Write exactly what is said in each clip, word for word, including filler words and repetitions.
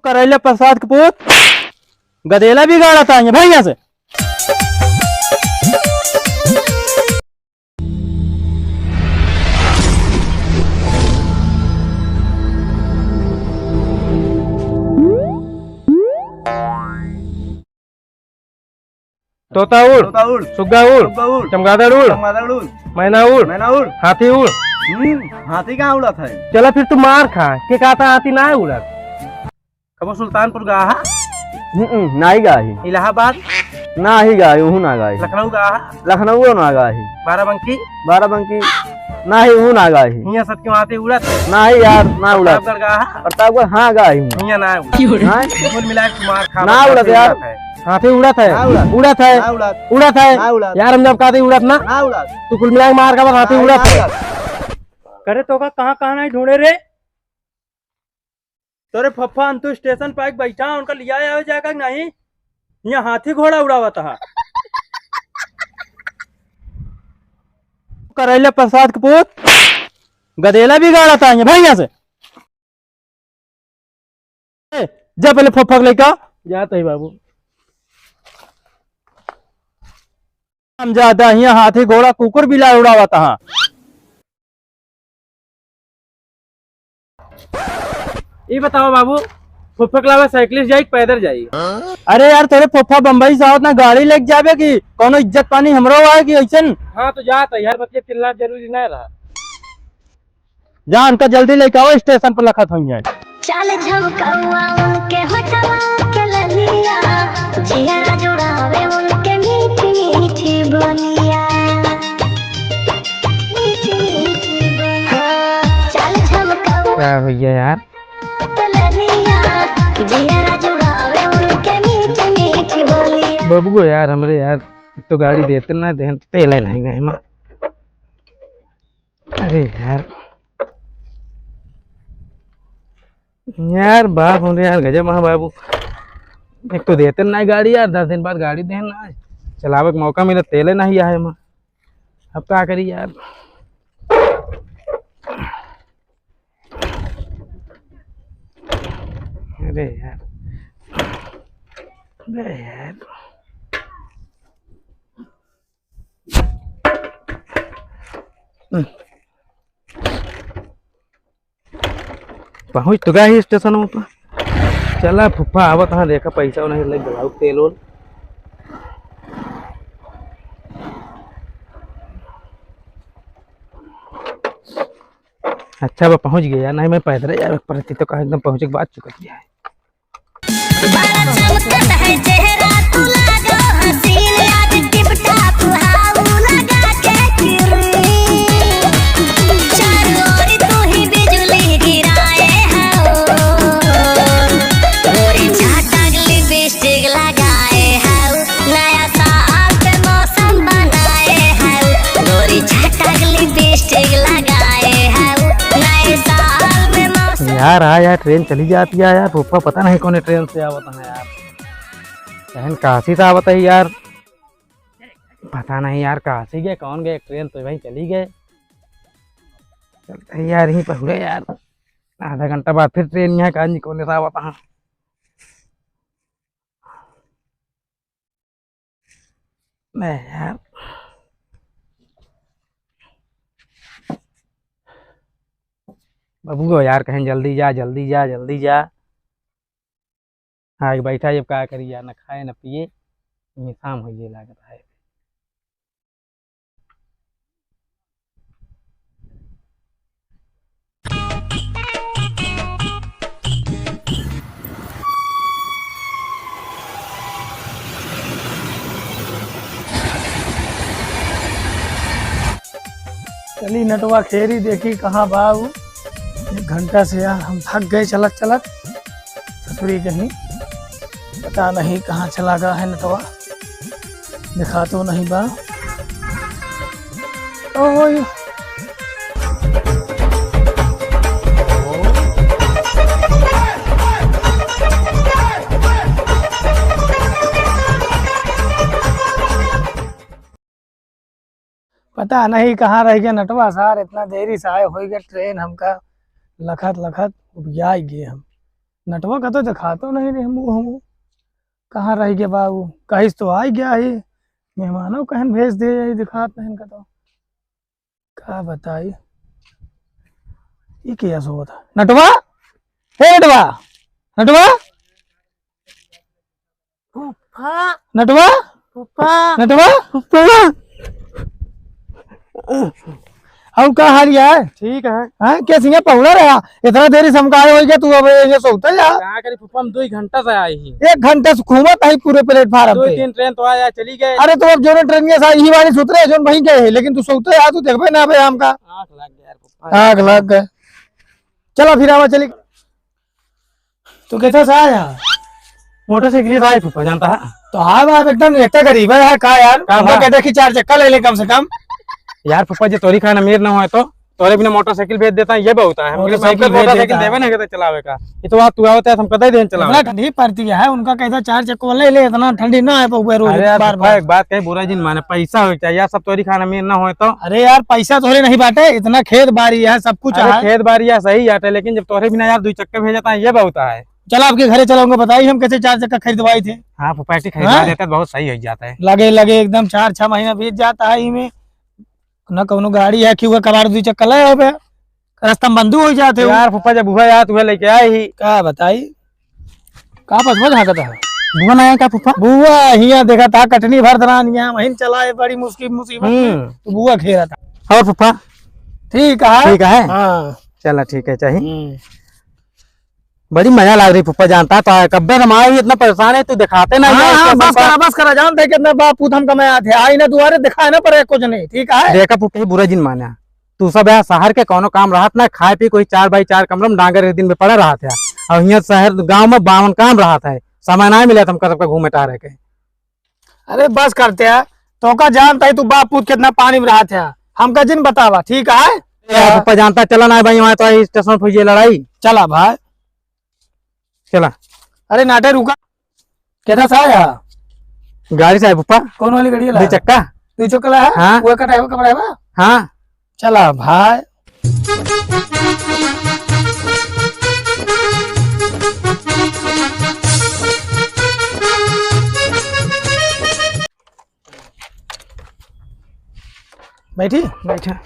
करैला प्रसाद के पूत, गदेला बिगाड़त है भैया से। तोता उड़, तोता उड़, सुग्गा उड़, सुग्गा उड़, चमगादड़ उड़, चमगादड़ उड़, मैना उड़, मैना उड़। हाथी उड़। हम्म, हाथी कहाँ उड़त है? चला फिर तू मार खा, के कहता हाथी ना उड़त? कबो सुल्तानपुर गा हा? हम्म, नाही गा ही। इलाहाबाद? नाही गा ही, उहू ना गा ही। लखनऊ गा हा? लखनऊ ना गा ही। बाराबंकी? बाराबंकी? नाही, उहू ना गा ही। हियाँ सत क्यों हाथी उड़त है? नाही यार, ना उड़त। प्रतापगढ़ गा हा? प्रतापगढ़ हाँ गा ही। हियाँ ना उड़त। हाँ? कुल मिला के मार खा ना उड़त यार। उड़त है। हाथी उड़त है? ना उड़त। उड़त है? ना उड़त। उड़त है? ना उड़त। यार हम जब कहते उड़त ना, ना उड़त। तू कुल मिला के मार खा, बस हाथी ना उड़त है। उड़त। करे तो का कहाँ कहाँ नहीं ढूंढे रे? तोरे फफ्फा अंतु स्टेशन पे आके बैठा, उनका लिया आवे जाएगा कि नहीं? यहाँ हाथी घोड़ा उड़ावत हा। करैला प्रसाद के पूत, गदेला बिगाड़त है भैया से। ए, जा पहले फफ्फा के लेके आ। जात है बाबू। हम जाता हियाँ हाथी घोड़ा कुकुर बिलार उड़ावत हा। ई बताओ बाबू, फुफ्फा के अलावा साइकिल से जाई कि पैदल जाई? अरे यार, तोरे फुफ्फा बम्बई से आवत ना, गाड़ी लेके जाबे कि कौनो इज्जत पानी हमरो आए कि ऐसन? हाँ, तो जात है यार, बतिया चिल्ला जरूरी ना रहा। जा, उनका जल्दी लेके आओ, स्टेशन पर लखत होइहैं। चाल झमकौआ उनके होठवा के ललिया, जियरा जुड़ावे उनके मीठी मीठी बोलिया। मीठी मीठी बोलिया। चाल झमकौआ का भैया यार? के ललिया, जियरा जुड़ावे उनके मीठी मीठी बोलिया। बबुआ यार, हमरे यार, तो गाड़ी देते ना, देहन तेल है नहीं गए माँ। अरे यार, यार बाप हमरे यार गजब महा बाबू। एक तो देते ना गाड़ी यार, दस दिन बाद गाड़ी देहन ना, चलावे के मौका मिला, तेले नहीं आए माँ। अब का करी यार? अरे यार, अरे यार। पहुँच तो गया ही स्टेशन पर। चला फुफ्फा आवत हाँ, देखा पैसा नहीं लग गया, तेल ओल। अच्छा बा पहुँच गया, नहीं मैं पैदल यार, पर तो कहा एकदम पहुँचे के बाद चुकत गया है। बड़ा चमकत है चेहरा, तू लागो हसीन, आज टिप टाप हाउ लगा के क्रीम। चारों ओर तू ही बिजुली गिराए हो, गोरी चाटक लिपस्टिक लगाए हो, नया साल पे मौसम बनाए हो, गोरी चाटक लिपस्टिक लगाए हो, नए साल पे मौसम। यार, आ यार, ट्रेन चली जाती है यार, फूफा पता नहीं कौन ट्रेन से आवत है यार। बहन काशी से आवत है यार, पता नहीं यार, काशी गए, कौन गए, ट्रेन तो भाई चली गए। चलते हैं यार, यहीं पर हुए यार, आधा घंटा बाद फिर ट्रेन यहाँ का, कौन से आवत है। नहीं यार। बबुआ यार, कहें जल्दी जा, जल्दी जा, जल्दी जा। आके बैठा, अब का करी यार, न खाए न पिए, यहीं शाम होइए लागत है। चली नटवा खेरी, देखी कहाँ बा उ। एक घंटा से यार हम थक गए चलत चलत। ससुरी कहीं पता नहीं कहाँ चला गया है नटवा, दिखा तो नहीं बा। ओए। पता नहीं कहाँ रह गया नटवा सार, इतना देरी से आए होइगा ट्रेन, हमका लखत लखत उबियाई गए हम। नटवा का तो दिखातो नहीं रे, हमू, हमू। कहाँ रह गया बाबू? कहिस तो आ गया ही। मेहमानों कहन भेज दे, यही दिखात नहीं इनका तो। का बताई? ये क्या सोवत है? नटवा? हे नटवा? नटवा? फूफा। नटवा? फूफा। नटवा? फूफा। और का हाल है? ठीक है। हाँ, कैसे है पहुड़ा रहा? इतना देरी से हमका आए हो गया, तू अब ये सोता है यार? का करी फूफा, हम दो ही घंटा से आए ही। एक घंटा से घूमत है पूरे प्लेटफार्म दो पे। तीन ट्रेन तो आया, चली गए। अरे तो अब जो ट्रेन के साथ यही वाली सुतरे, जो वहीं गए हैं, लेकिन तू सोता है यार, तू देखबे ना बे हमका। आँख लग गया यार फूफा। आँख लग गए। चला फिर आवा चली। तू कैसा से आया? मोटरसाइकिल से आए फूफा, जानता है? तो हाँ बाप, एकदम इतना गरीब है यार, का यार? का उनका बा? कहते कि चार चक्का ले ले कम से कम। यार फूफा, जे तोरी खान अमीर ना होए तो तोरे बिना मोटरसाइकिल भेज देता है, ये बहुत है। हमके मोटरसाइकिल सबके भेज मोटरसाइकिल देता है। देवे ना कहते चलावे का। ये तो बात तू आवत है, हम कतई देन चलावे इतना का। ठंडी पड़ती है, उनका कहता चार चक्का ले ले, इतना ठंडी ना है पहुए रोज अरे यार बार फूफा, बार। एक बात कही, बुरा जिन माने, पैसा हो चाहिए यार, सब तोरी खान अमीर ना होए तो। अरे यार, पैसा तोरे नहीं बाटे, इतना खेत बारी है, सब कुछ अरे है। खेत बारी है, सही बाटे, लेकिन जब तोरे बिना यार दो चक्का भेजता है, ये बहुत है। चला आपके घरे चला, उनको बताई हम कैसे चार चक्का खरीदवाई थे। हाँ, फुफाटी खरीदवा हाँ? देते तो बहुत सही हो जाता है। लगे, लगे एकदम चार छह महीना बीत जाता है इमे। ना कौनो गाड़ी है कि वह कबाड़ दो चक्का ले हो बे। रास्ता में बंदू हो जाते हो। यार, फुफा जब वह यार तुम्हें लेके आए ही। का बताई? का पछवा झांकता है? बुआ ना आया का फुफा? बुआ हियां देखा था, कटनी भर दरान यहाँ वहीं चला है, बड़ी मुश्किल मुसीबत में। हम्म। तो बुआ घेरा था। और फुफा? ठीक है। ठीक है? हाँ। चला, ठीक है, चाहिए। हम्म। बड़ी मया लाग रही फुफा, जानता तो है, कब्बे से माई इतना परेशान है, तू दिखाते नहीं हाँ, है, हाँ, स्टेशन बस पर। करा, बस करा, जानते कितना बाप पूत हम कमाया थे, आई ना दुआरे दिखाए ना पड़े कुछ नहीं, ठीक है? देखा फुफा, बुरा जिन माना, तू सब यहाँ शहर के कौनो काम रहत ना, खाए पी कोई चार बाई चार कमरा में डांगर के दिन में पड़ा रहत है, और यहाँ शहर गाँव में बावन काम रहत है, समय ना मिले तो हमका सबका घूमे टहरे के। अरे बस करते हैं, तोका जानता ही तू बाप पूत कितना पानी में रहत है, हमका जिन बतावा, ठीक है? ए, फुप्पा जानता चला ना भाई, वहाँ तो आई स्टेशन पर ये लड़ाई। चला भाई। चला। अरे नाटे रुका, केदा से आया? गाड़ी से आए फुप्पा। कौन वाली गाड़ी ला? दो चक्का। दो चक्का ला है? हाँ। वो कटाएगा, कपड़ा है? हाँ। चला भाई। बैठी? बैठा।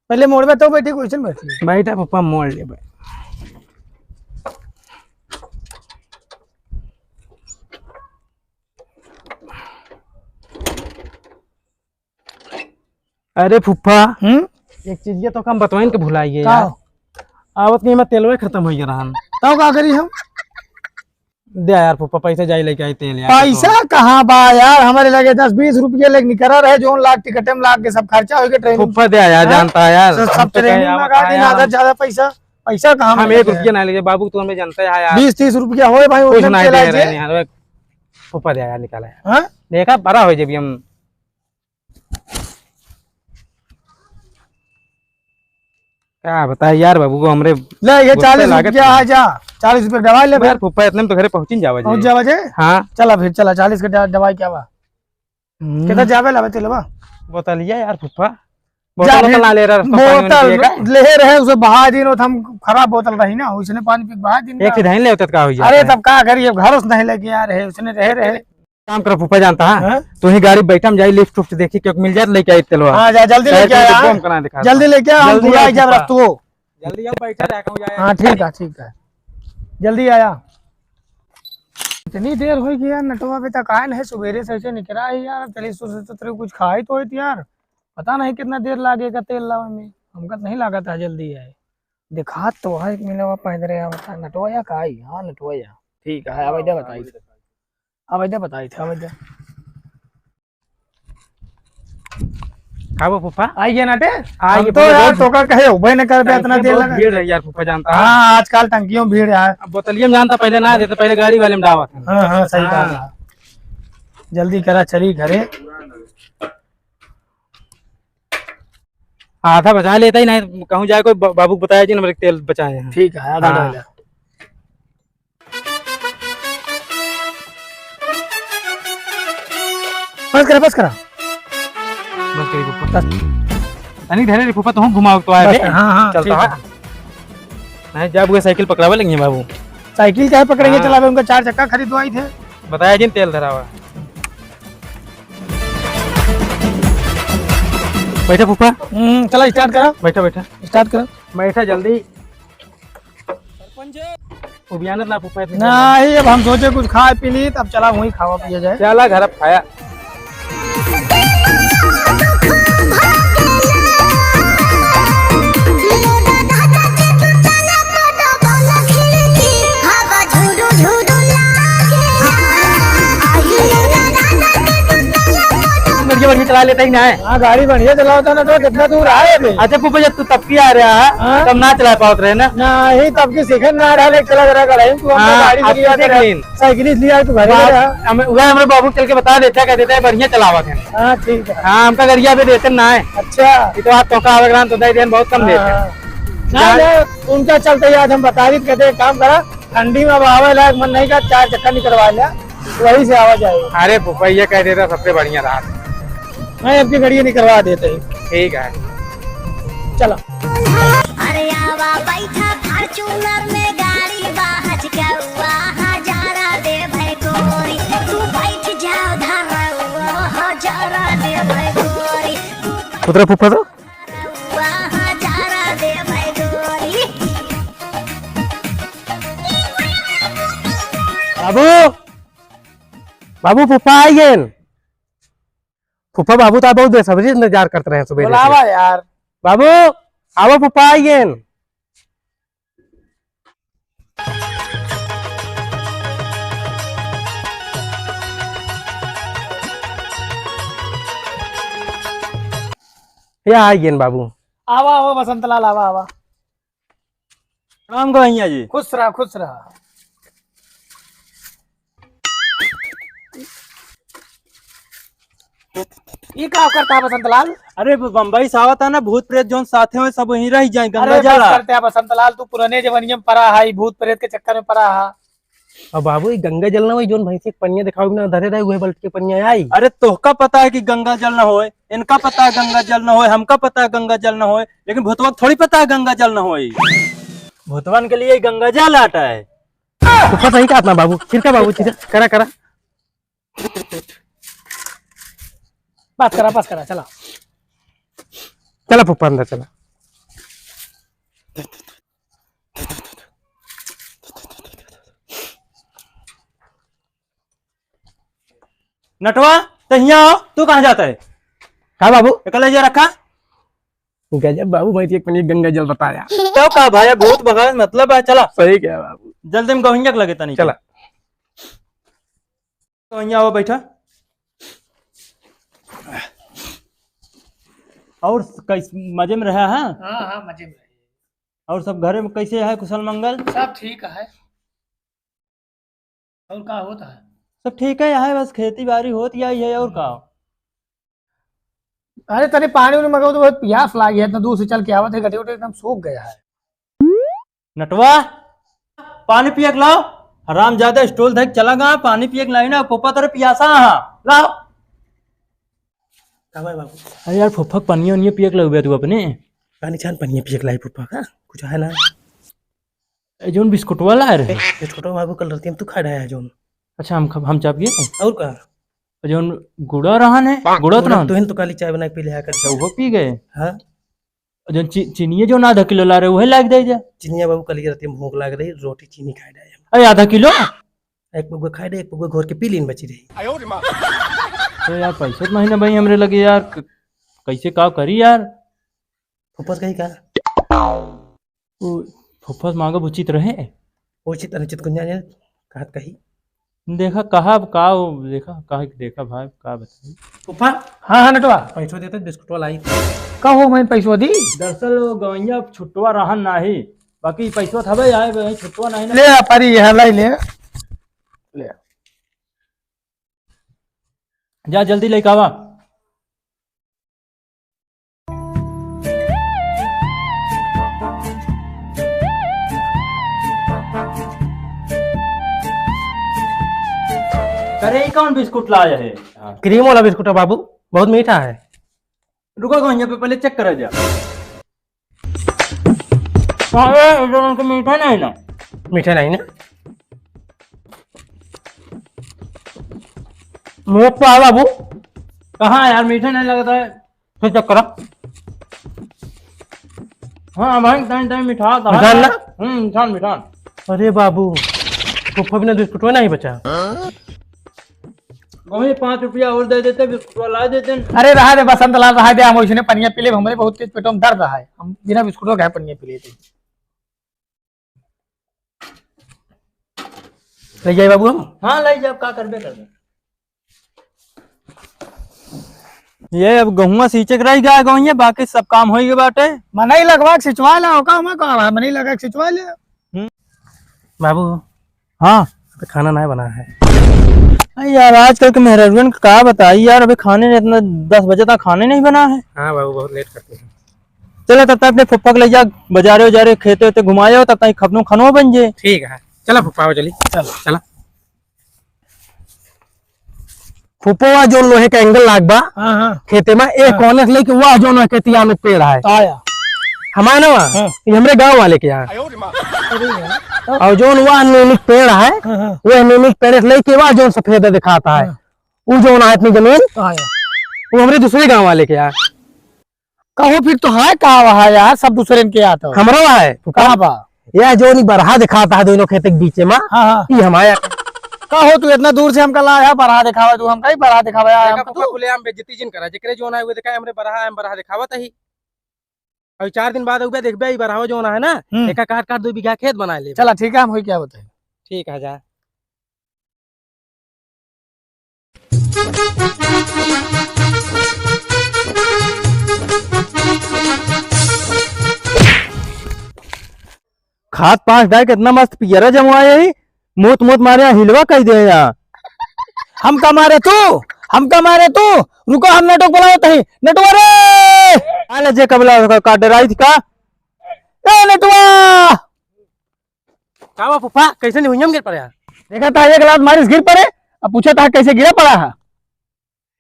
पहले मोड़ में तो बैठी, क्वेश्चन बैठी। बैठा फुप्पा, मोड़ ले भाई। अरे फुफ्फा, हम्म? एक चीज ये तो हम बतवाइन के भुलाइए का? यार। आवत नहीं, मैं तेलवे खत्म हो गया रहन। तब का करी हम? दे यार फुफ्फा, पैसा जाई लेके आई तेल यार। पैसा कहाँ बा यार? हमारे लगे दस बीस रुपये लेके निकरा रहे, जोन लाग टिकट में लाग के सब खर्चा हो गया ट्रेन। फुफ्फा दे यार, हाँ? जानता है यार। सब, हम सब तो ट्रेन कहे में आवत लगा है देना, यार। आधा ज्यादा पैसा, पैसा कहाँ हम मिलेगा? एक रुपया ना लेके बाबू, तू हमें जानता है यार। बीस तीस रुपया होए भाई, कुछ उतना नहीं चला दे रहे जे। हैं यार। फुफ्फा दे यार, निकाला यार। हाँ? देखा बड़ा हो जब हम का बताए यार बाबू को हमरे ले, ये गुस्से चालीस लागत रुपया है। आ जा, चालीस रुपया दवाई ले यार बे। फुफ्फा, इतने में तो घरे पहुंच ही जावा पहुंच जी। जावा जे? हाँ। चला फिर, चला, चालीस के दवा-, दवाई क्या बा? हम्म। कितना जावे लावे तेलवा? बोतलिया यार फुफ्फा, जा बोतल फिर। उतल ना ले रहा, रास्ता पानी वानी बोतल पिए का? ले रहे, उसे बहा दिन, वो हम खराब बोतल रही ना, उसने पानी पी के बहा दिन एक का। ही धाइन ले होते तो का हो जाता अरे है? तब का करिए, घर से नहीं लेके आ रहे, उसने रहे रहे। काम कर फूफा जानता है? हाँ? तू ही गाड़ी बैठा, हम जाई लिफ्ट उफ्ट देखी, क्योंकि मिल जाए तो लेके आई तेलवा। हाँ, जा, जल्दी लेके आया। हम कना दिखा जल्दी लेके आ, हम जल्दी पूरा आओ आई जाब फूफा। रस्तुओ। जल्दी आओ, बैठा रहा कहूँ जाए। हाँ, ठीक है, ठीक है। जल्दी आया। इतनी देर हो गई यार, नटवा अभी तक आया नहीं, सुबेरे से ऐसे निकला है यार। चलिए, सोच, सोच रहे कुछ खाए तो होत यार, पता नहीं कितना देर लागेगा तेल लावे में। हमका तो नहीं लगा था जल्दी आए। दिखात तो है, एक मिनट पैदल आया बता, नटवा या का आई? हाँ, नटवा या। ठीक है, अब इधर बताई। अब इधर बताई थे, अब इधर। का बा फूफा? आई गया नाटे? आई हम गया, तो बहुत यार, तोका कहे उबे न कर पे बहुत इतना देर बहुत लगा। भीड़ है यार फूफा, जानता है? हाँ, आजकल टंकियों में भीड़ है। अब बोतलिया में जानता, पहले ना देते, पहले गाड़ी वाले में डावा था। हाँ, हाँ, सही हाँ। बात है। जल्दी करा, चली घरे। आधा बचा लेता ही नहीं, कहूँ जाए कोई ब-, बाबू को बताया जी, हमारे तेल बचाए हैं। ठीक है, आधा हाँ। डाल दे। बस करा, बस करा। बस करी फूफा। बस। तनी धरे रे फूफा, तू घुमाओ तो आए बस बे। कर, हाँ, हाँ, चलता ठीक है। है। नहीं, जब वो साइकिल पकड़ावे लगी बाबू। साइकिल काहे पकड़ेंगे हाँ। चलावे, उनका चार चक्का खरीदवाई थे। बताया जिन तेल धरावा। बैठा फूफा। हम्म, चला start करा। बैठा, बैठा। Start करा। बैठा जल्दी। उबियानत ना फूफा इतने। नहीं, अब हम सोचे कुछ खाए पी ली, तब चला वहीं खावा पिया जाए। चला घर अब खाया। बढ़िया, बढ़िया चला लेता ही ना है। हाँ, गाड़ी बढ़िया चलावता ना तो कितना दूर आए अभी। अच्छा फूफा, जब तू तब की आ रहा है, हाँ? तब ना चला पावत रहे ना। नहीं, तब की सीखे ना रहा, लेकिन चला जरा गाड़ी, तू हमको हाँ, गाड़ी अब बढ़िया तो देख करा। लेन। साइकिल इसलिए आए, तू घरे बाप, रहा। हमें, वह हमारे बाबू चल के बता देता, कह देता है, बढ़िया चलावत है। हाँ, ठीक है। हाँ, हमका गरिया भी देते ना है। अच्छा। ये तो आज तोका आवे ग्राम तो दे देन, बहुत कम देते हैं। हाँ। ना, ना, उनका चलते ही आज हम बता दी, कहते एक काम करा, ठंडी में अब आवे लायक मन नहीं का, चार चक्कर निकलवा लिया, वही से आवा जाए। अरे फूफा, ये कह देता सबसे बढ़िया रहा। नहीं, अब की गाड़ी निकलवा देते हैं। ठीक है। चलो। अरे आवा बैठा Fortuner में गाड़ी बा, हचकौआ हजारा देबै गोरी। तू बैठ जाओ धरौआ हजारा देबै गोरी। उतरा फूफा तो। हजारा देबै गोरी। बाबू, बाबू फूफा आई गेन। फूफा बाबू तो बहुत बेसब्री से इंतजार करत रहे सुबह से। बुलावा यार। बाबू, आवा फूफा आई गेन। या आई गेन बाबू। आवा, आवा बसंतलाल, आवा, आवा। प्रणाम गवैया जी। खुश रहा, खुश रहा। ई का करता है बसंतलाल? अरे ब-, बम्बई से आवत है ना, भूत प्रेत जौन साथे होए सब वहीं रह जाए, गंगा अरे जल बस आ। करते हैं बसंतलाल, तू पुराने जमानिया में परा है, ई भूत प्रेत के चक्कर में परा है। अब बाबू, ई गंगा जल ना होई, जौन भैंसी के पनिया देखावे बिना धरे रहे, उहे बल्टी के पनिया आई। अरे तोहका पता है कि गंगा जल ना होए, इनका पता है गंगा जल ना होए, हमका पता है गंगा जल ना होए, लेकिन भूतवा के थोड़ी पता है गंगा जल ना होए। भूतवन के लिए गंगा जल आता है। फूफा सही कहा अपना बाबू, छिड़का बाबू, छिड़का, करा, करा। पास करा, पास करा, चला। चला फूफा, अंदर चला। नटवा, तो हियाँ आओ, तू कहाँ जाता है? का बाबू? एकला जा रखा। गजब बाबू, मैं तो एक पनिया गंगा जल बताया। तो का भाई, भूत भगावे मतलब है, चला। सही कहा बाबू। जल्दी में गवैया के लगे तनी। चला। गवैया आओ बैठा। और कैस-, मजे में रहा है? हाँ, हाँ, मजे में रहे। और सब घरे में कैसे है, कुशल मंगल? सब ठीक है। और का होत है? सब ठीक है, यहाँ बस खेती बाड़ी होत या है, और का? अरे तनी पानी उनी मंगाओ तो बहुत प्यास लागी है, इतना दूर से चल के आवत है, गटे उटे एकदम सूख गया है। नटवा, पानी पिए के लाओ। हरामजादा स्टूल धर के चला गा, पानी पिए के लाई ना, फूफा तोरे पियासा हा, लाओ। का भाई बाबू? अरे यार फूफा के पनिया उनिया पिए के लगबे तू अपने। पानी छान पनिया पिए के लाई फूफा का, कुछ है ना? ए, जौन बिस्कुटवा लाए रहे। ए, बिस्कुटवा बाबू कल राती में तू खा रहा है जौन। अच्छा, हम ख-, हम चाप गए? और का? जौन गुड़ा रहन है, गुड़ा तो गुड़ा रहन? तुहिन तो काली चाय बना के पी लिया कर। अच्छा, वो पी गए? हाँ। जौन ची-, चीनिये जौन आधा किलो ला रहे, वही लाग दे जा। चीनिया बाबू कल राती में भूख लाग रही, रोटी चीनी खाए रहे। अरे, आधा किलो? एक पगुआ खाए रहे, एक पगुआ घोर के पी लीन बची रही। तो यार, पैसा तो नहीं ना भाई हमरे लगे यार, क-, कैसे का करी यार? फुफस कही का? उ फुफ्फस मांगब उचित रहे? उचित अनुचित कुंजा ने कहत कही। देखा कहा का, देखा कहा कि देखा भाई का बताई। फुफ्फा। हाँ, हाँ, नटवा। पैसो देते, बिस्कुटवा लाई। का हो, मैं पैसो दी? दरअसल वो गवैया छुट्टवा रहन नाही, बाकी पैसो था भाई, आए भाई, छुट्टवा नाही ना। ले आ, पारी, यहाँ लाई ले। ले आ। जा जल्दी लेके आवा। अरे, ई कौन बिस्कुट लाया है? क्रीम वाला बिस्कुट है बाबू, बहुत मीठा है। रुको, यहाँ पे पहले चेक करा जा। अरे, इधर उनको मीठा नहीं ना। मीठा नहीं ना? मुँह पे आ बाबू। कहाँ यार, मीठा नहीं लगता है। फिर चेक करा। हाँ भाई, टाइम टाइम मीठा आता है। मीठा ना? हम्म, मीठा, मीठा। अरे बाबू, फुफ्फा बिना बिस्कुटवा नहीं बचा। वही पाँच रुपया और दे देते, बिस्कुटवा ला देते। अरे रहा दे बसंत लाल, रहा दे, हम वैसने पनिया पी लेब, हमरे बहुत तेज पेटवा में दर्द रहा है, हम बिना बिस्कुटवा खाए पनिया पी लेते। ले जाए बाबू हम? हाँ, ले जाओ, का करबे करबे। ये अब गहुआ सींचे के रह गया गहुआ, बाकी सब काम हो गए बाटे। मनई लगवा के सिंचवा ले, ओका हमें का है, मनई लगा के सिंचवा ले। हम्म। बाबू। हाँ। तो खाना नहीं बना है। अरे यार, आजकल के मेहरारुअन का का बताई यार, अभी खाने ने इतना, दस बजे तक खाने नहीं बना है। हाँ बाबू, बहुत लेट करते हैं। चला तब तक अपने फुफ्फा के ले जा, बाजारे उजारे, खेते वेते घुमाए हो, तब तक खपनो खनो बन जे। ठीक है, चला फुफ्फा, चली। चल। चला। फुप्पो, वा जोन लोहे का एंगल लाग बा हाँ, हाँ। खेते में, एक हाँ। कोने से लेके वा जोन है खेतिया में पेड़ है। आया। हमारे ना वा, हाँ। ये हमरे गाँव वाले के यहाँ। अरे यार। और जोन वा नीमिक पेड़ है, हाँ, हाँ। वो नीमिक पेड़ से लेके वा जोन सफेद दिखाता है। हाँ। वो जोन है अपनी जमीन, आया। वो हमरे दूसरे गाँव वाले के यहाँ। कहो फिर तो है का वहा यार, सब दूसरे के आता हो। हमरो है। का बा? यह जो नी बरहा दिखाता है दोनों खेत के बीच में, हाँ, हाँ। ये हमारा। कहो तू इतना दूर से हमका लाया है, बरहा दिखावा तू हमका, ही बरहा दिखावा यार देखा हमका फूफा तू। खुलेआम बेइज्जती जिन करा, जेकरे जो ना है वो दिखाए, हमरे बरहा है, हम बरहा दिखावत ही। और चार दिन बाद उबे देखबे, ई बरहा जो ना है ना, हम्म। एका काट काट दो बीघा खेत बना ले। चला ठीक है, हम होई क्या बताए। ठीक है जा। खाद पाँच डाल के इतना मस्त पियरा जमवाए ही, मोत मोत मारे हिलवा कह दे या। हमका मारे तू, हमका मारे तू, रुको हम नेटो बुलाओ तही, नेटवा रे। आले जे कबला का डराई थी का? ए नेटवा! का बा फूफा, कैसे नहीं हुइयम गिर पड़े? देखा था एक लात मारिस गिर पड़े, अब पूछा था कैसे गिरा पड़ा है?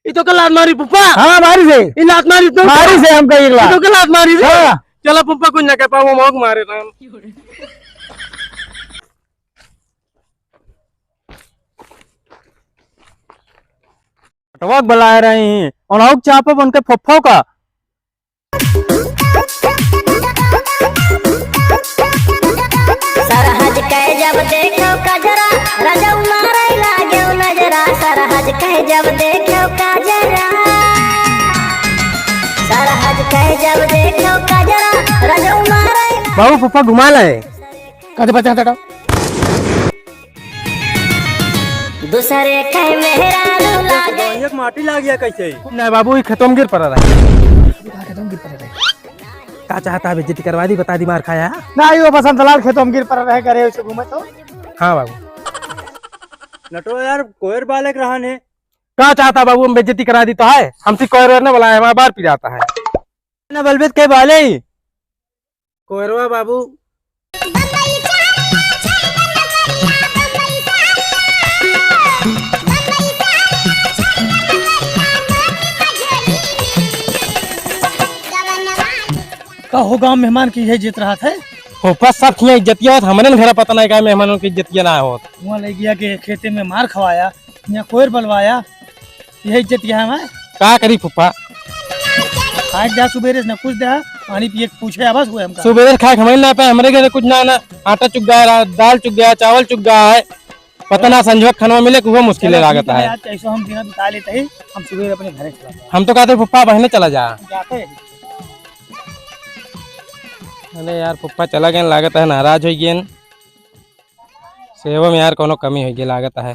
ई तो के लात मारी फूफा। हाँ, मारिस है। ई लात मारी तो। मारिस है हमका एक लात। ई तो के लात मारी रे। हाँ। चला फूफा कुछ ना कह पाओ, मौक मारे ना। पटवा के बुलाए रही हैं, और आउक चापब उनके फुफ्फो का। सरहज के जब देखो कजरा, रजऊ मारे लागेउ नजरा। सरहज के जब देखो कजरा, सरहज के जब देखो कजरा, रजऊ मारे बाबू, फूफा घुमा लाए। कदे बचा तटा। दूसरे के मेहरारू लागे। एक माटी लाग गया कैसे? नहीं बाबू, ये खेतों में गिर पड़ा रहा। खेतों में गिर पड़ा रहा। का चाहता है, बेइज्जती करवा दी, बता दी, मार खाया। नहीं, वो बसंत लाल खेतों में गिर पड़ा रहे, करे उसे घूमे तो। हाँ बाबू। नटो यार, कोयर बालक रहा ने। का चाहता बाबू, हम बेइज्जती करा दी तो है? हमसे कोयर वेर ने बुलाया, हमारा बार पिराता है। ना बलबेत के बाले। कोयरवा बाबू। का हो गांव मेहमान की यही जित रहा था? फूफा सब खिया इज्जतिया होत, हमरे घर पता नहीं का मेहमानों की इज्जतिया ना होत। वहाँ ले गया के खेते में मार खवाया, यहाँ कोयर बलवाया, यह इज्जत यहाँ है। का करी फूफा? आज दे सुबेरे से न कुछ दे, पानी पिए के पूछे बस हुए हमका। सुबेरे खाए के हमरे ना पाए, हमरे घर कुछ ना, ना आटा चुग गया, दाल चुग गया, चावल चुग गया है, पता ना संझवा खानवा मिले, वो मुश्किल चलो, लागत ठीक है। आज कैसे हम दिन बिता लेते ही, हम सुबेरे अपने घरे चला जाए। हम तो कहते फूफा बहने चला जा। जाते हैं। अरे यार, फूफा चला गए, लागत है नाराज हो गए। सेवा में यार कोनो कमी हो गई लागत है।